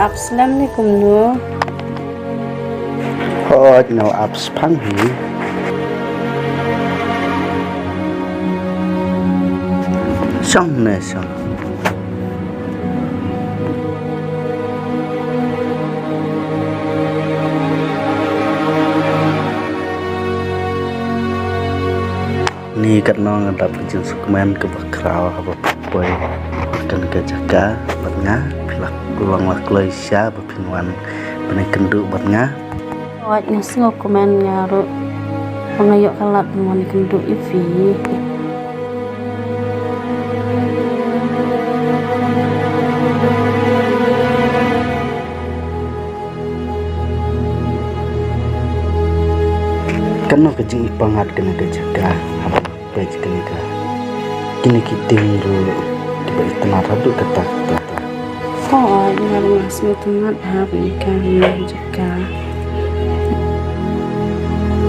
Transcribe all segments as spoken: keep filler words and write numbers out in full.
Ap slem ne kumno? Hooid, nga ap spang hi. Shong ne shong. Ni katno nga dap ka jingsngewkmen kaba khraw haba poi kane ka jaka bad nga, phi la long la kloi sha ba phin wan ban ïakynduh bad nga. Wat nga sngewkmen nga ruh ba nga ïoh ka lad ban wan ïakynduh ïa phi. Kano ka jingïapyngat kane ka jaka, haba peit kane ka, kine ki tieng ruh kiba itynnad haduh katta katta. Hooid, nga ruh nga sngewtynnad ha kane ka jaka.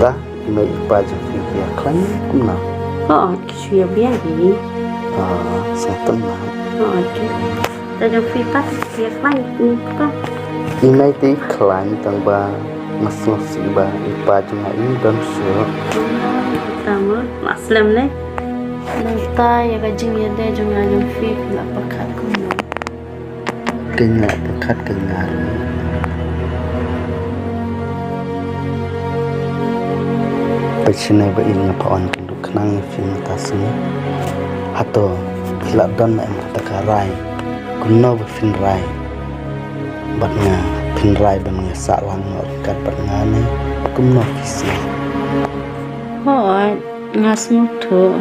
Ta, i mei i pa jong phi ki ïakhlaiñ kumno? Hooid, ki shu ïa biang hi. Ah, sngewtynnad. Hooid. Te jong phi pat, ïa khlaiñ, hmm, pat. I mei te i khlaiñ tang ba nga sngewsih ba i pa jong nga i don shuh. Tang ma, ma slem ne. Nangta ïa ka jingïadei jong nga jong phi, phi la pyrkhat kumno? Kein la pyrkhat kein nga ruh. Peit shane ba in nga pha wan kynduh khnang ïa phi mynta sngi. Hato phi la don em kata ka rai? Kumno ba phin rai bad nga, phin rai ban ïa sah lang noh ryngkat bad nga ne kumno phi sngew? Hooid, nga sngewthuh,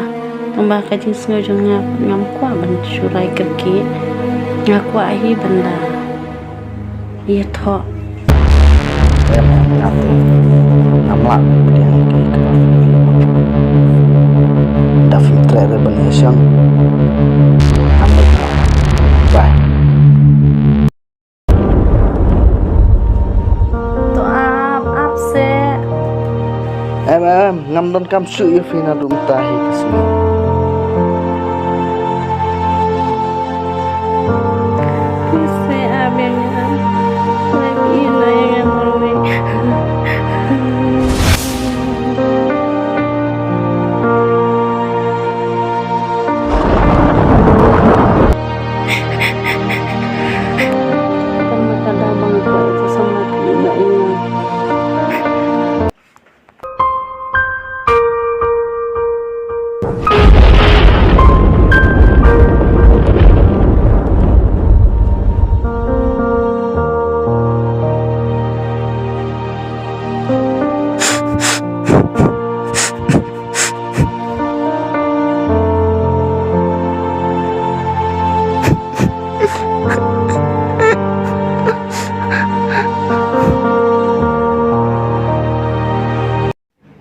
tang ba ka jingsngew jong nga ngam kwah ban shu rai kyrkieh. Nga kwah hi ban da ïathoh. Em, em, ngam te, ngam lah ban pdiang ïa kaei kaba phi ong. Da phim treh re ban ïashong. Ngam leit noh. Bye. To ap, ap seh. Em, em, em, ngam donkam shuh ïa phi naduh mynta hi ka sngi.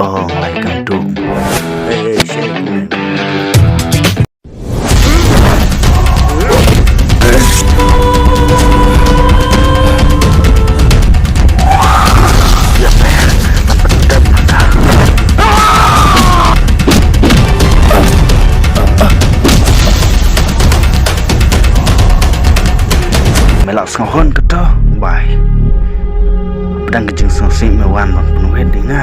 Oh my God, dude. Hey, hey, shit, man. Me lah sngewhun kato, bai. Pdeng ka jingsngewsih me wan ban pynwit ïa nga.